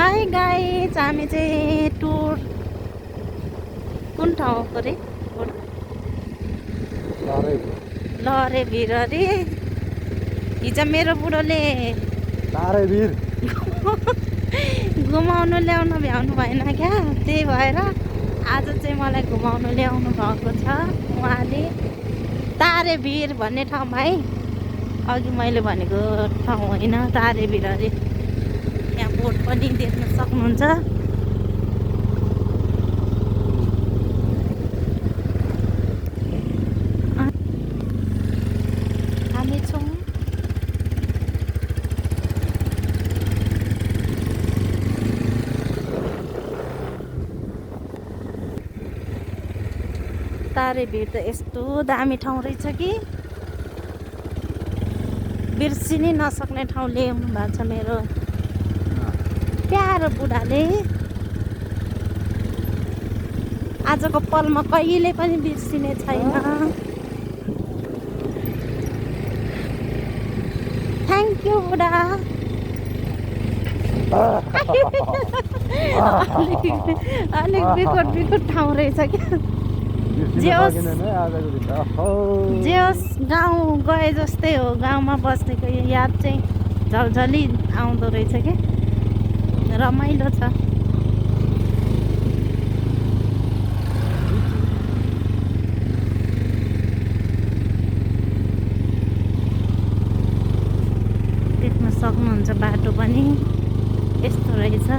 Hi guys, हामी चाहिँ tour कुन ठाउँको रे? लहरे भिर अरे। हिजो मेरो बुढोले घुमाउनु ल्याउनु भ्याउनु भएन क्या, त्यही भएर आज चाहिँ मलाई घुमाउनु ल्याउनु भएको छ उहाँले। तारे भिर भन्ने ठाउँमा है, अघि मैले भनेको ठाउँ होइन, तारे भिर अरे। यहाँ बोर्ड पनि देख्न सक्नुहुन्छ। हामी छौँ तारे भिर। त यस्तो दामी ठाउँ रहेछ कि बिर्सिनै नसक्ने ठाउँ ल्याउनु भएको छ मेरो प्यारो बुढाले। आजको पलमा कहिले पनि बिर्सिने छैन। थ्याङ्क यू बुढा। अलिक बिकट ठाउँ रहेछ क्या। जे होस् गाउँ गए जस्तै हो, गाउँमा बस्नेको याद चाहिँ झलझली आउँदो रहेछ क्या, रमाइलो छ। देख्न सक्नुहुन्छ बाटो पनि यस्तो रहेछ।